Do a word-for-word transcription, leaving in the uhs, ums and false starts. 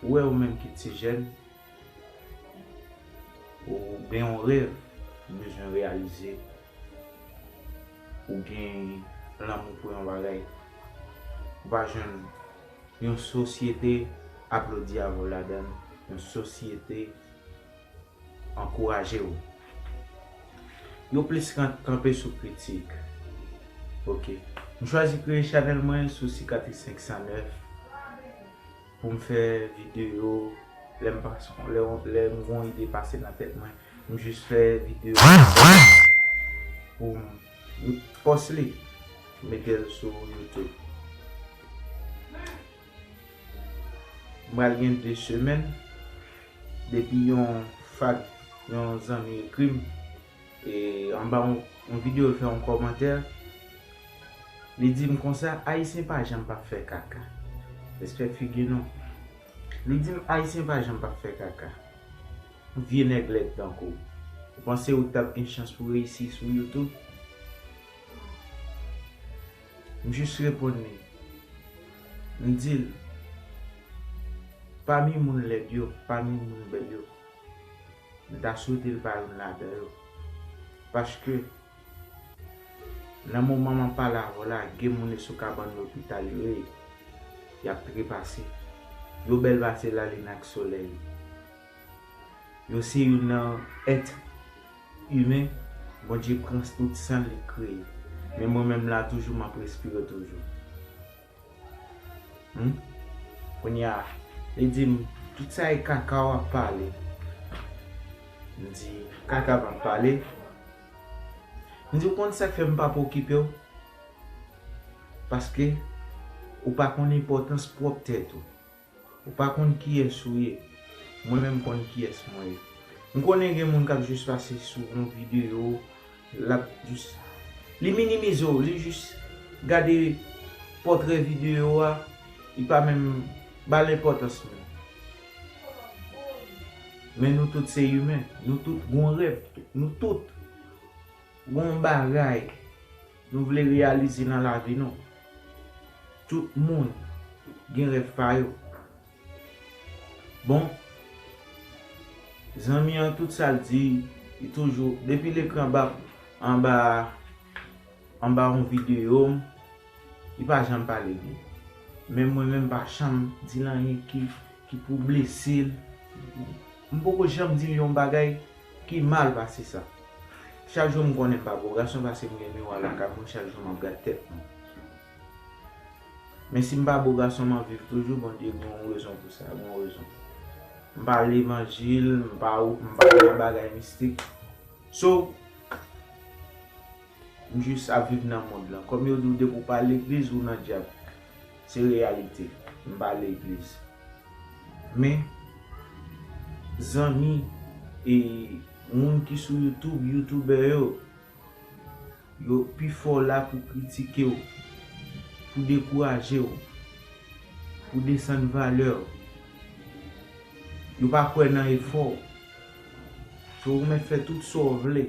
Ou wè, ou menm ki ti jèn, ou gen yon rèv ou bezwen reyalize, ou gen lanmou pou yon bagay, ou pa jwenn yon sosyete aplodi avè w ladan l, yon sosyete ankouraje w. Yo plis kan-, kanpe sou kritik. Ok. M chwazi kreye chanèl mwen sou Sikatris senk san nèf pou m fè videyo. Lè m pas-, lè, lè m gon ide pase nan tèt mwen, m jis fè videyo pou m pòs li, mete l sou YouTube. M pral gen de semèn depi yon fag, yon zanmi ekri m, e, anba yon, yon videyo, l fè yon kòmantè. Li di m konsa, Ayisyen pa janm p ap fè kaka. Respè figi nou. Li di m, Ayisyen pa janm p ap fè kaka. Vye nèg lèd tankou w. Ou panse ou t ap gen chans pou reyisi sou YouTube? M jis reponn li. M di l, pami moun lèd yo, pami moun bèl yo, m ta swete l pa youn ladan yo. Paske, nan moman m ap pale avè w la, gen moun yo sou kabann lopital yo ye, y ap trepase. Yo bèl pase lalin ak solèy. Yo se youn nan èt imen Bondye pran tout san l, li kreye. Men mwen menm la toujou, m ap respire toujou. Hmm? Kounye a, li di m, tout sa e kaka w ap pale. M di, kaka m ap pale? M di, ou konn sa k fè m p ap okipe w? Paske ou pa konn enpòtans pwòp tèt ou. Ou pa konn kiyès ou ye. Mwen menm, m konn kiyès mwen ye. M konnen gen moun k ap jis pase sou yon videyo, l ap jis, li minimize w, li jis gade pòtrè videyo a, li pa menm ba l enpòtans menm. Men nou tout se imen, nou tout gon rèv, nou tout gon bagay nou vle reyalize nan lavi nou. Tout moun gen rèv pa yo. Bon, zanmi an, tout sa l di, li toujou, depi lekran ap anba, anba yon videyo, li pa janm pale byen. Men mwen menm, m pa janm di l anyen ki, ki pou blese l. M poko janm di l yon bagay ki mal pase sa. Chak jou m konnen m pa bo gason paske m gen miwa lakay mwen, chak jou m ap gad tèt mwen. Men si m pa bo gason, m ap viv toujou, Bondye gen yon rezon pou sa, gen yon rezon. M pa levanjil, m pa, m pa nan bagay mistik. So, m jis ap viv nan mond lan. Kòm yo di w, depi w pa legliz, ou nan dyab. Se reyalite. M pa legliz. Men, zanmi e moun ki sou YouTube, youtubè yo, yo pifò la pou kritike w, pou dekouraje w, pou desann valè w. Yo pa kwè nan efò w. So, ou mèt fè tout sa w vle.